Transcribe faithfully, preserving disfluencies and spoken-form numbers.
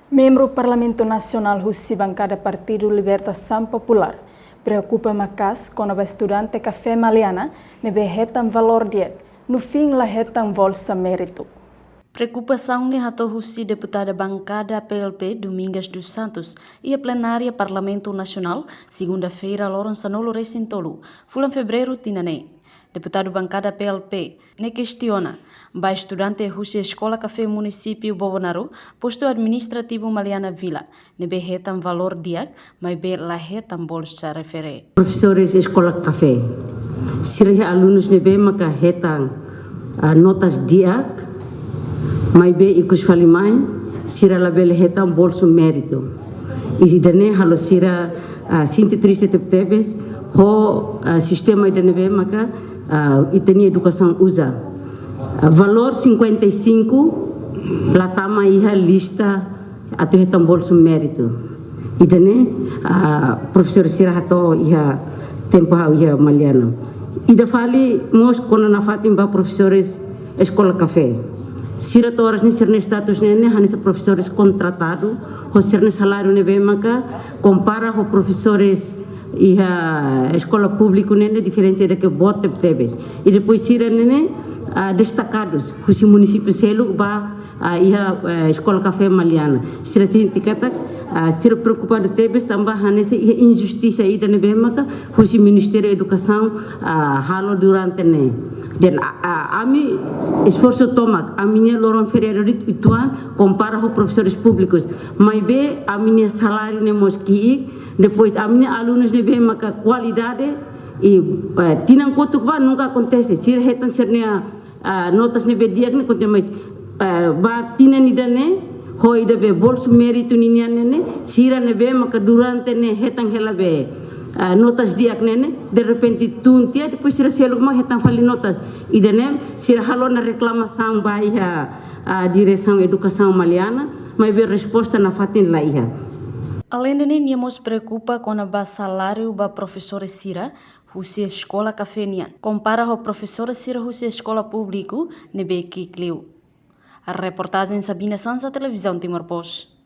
Membru Parlamentu Nasionál husi bankada Partidu Libertasaun Populár preokupa maka'as kona-ba estudante kafé Maliana ne'ebé hetan valór di'ak, no fim la hetan bolsa méritu. Preokupasaun ne'e hato'o husi deputada bankada P L P, Domingas dos Santos, iha plenária Parlamentu Nasionál, segunda-feira, loron sanulu-resin-tolu, fulan Fevereiru tinan ne'e. Deputadu bankada P L P ne'e kestiona ba estudante husi Eskola Kafé Munisípiu Bobonaro, Postu Administrativu Maliana Vila, ne'ebé hetan valór di'ak, maibé la hetan bolsa refere. Profesores Eskola Kafé, sira iha alunus ne'ebé maka hetan, ah, notas di'ak, maibé ikus fali mai, sira labele hetan bolsa méritu. Ida-ne'e halo sira, ah, sente triste tebetebes, ho, ah, sistema ida ne'ebé maka, ah, ita-nia edukasaun uza. Ah, valór cinquenta e cinco la tama iha lista atu hetan bolsa méritu. Ida-ne'e, ah, profesór sira hato'o iha tempu ha'u iha Maliana. Ida fali mós kona nafatin ba profesores Eskola Kafé. Sira to'o oras ne'e sira-nia status ne'e, ne'e hanesan profesores kontratadu, ho sira-nia saláriu ne'ebé maka kompara ho profesores iha eskola públiku ne'e, ne'e diferensa ida ke boot tebetebes. I depois sira ne'e, ne'e, ah, destakadus husi munisípiu seluk ba, ah, iha, eh, Eskola Kafé Maliana. Sira sente katak, ah, sira preokupadu tebes tanba hanesan iha injustisa ida ne'ebé maka husi Ministériu Edukasaun, ah, halo durante ne'e. Dan, ah, ah, ami esforsu tomak, ami-nia loron feriadu de'it uitoan kompara ho profesores públikus. Maibé ami-nia saláriu ne'e mós ki'ik, depois ami-nia alunus ne'ebé maka kualidade, i, eh, tinan kotuk ba nunka akontese, sira hetan sira-nia, ah, notas ne'ebé di'ak ne'e kontinua, eh, ba tinan ida-ne'e, ho ida be bolsa méritu ninian ne'e, ne'e, sira ne'ebé maka durante ne'e hetan hela be, ah, notas di'ak ne'e, ne'e, derrepente tun tiha, depois sira seluk mak hetan fali notas. Ida-ne'e, sira halo ona reklamasaun ba iha, ah, Diresaun Edukasaun Maliana, maibé resposta nafatin la iha. Aleinde ne'e, nia mós preokupa kona-ba saláriu ba profesores sira husi Eskola Kafé nian, kompara ho profesores sira husi eskola públiku ne'ebé ki'ik liu. Reportajen Sabina Sansa, Televizaun Timor Post.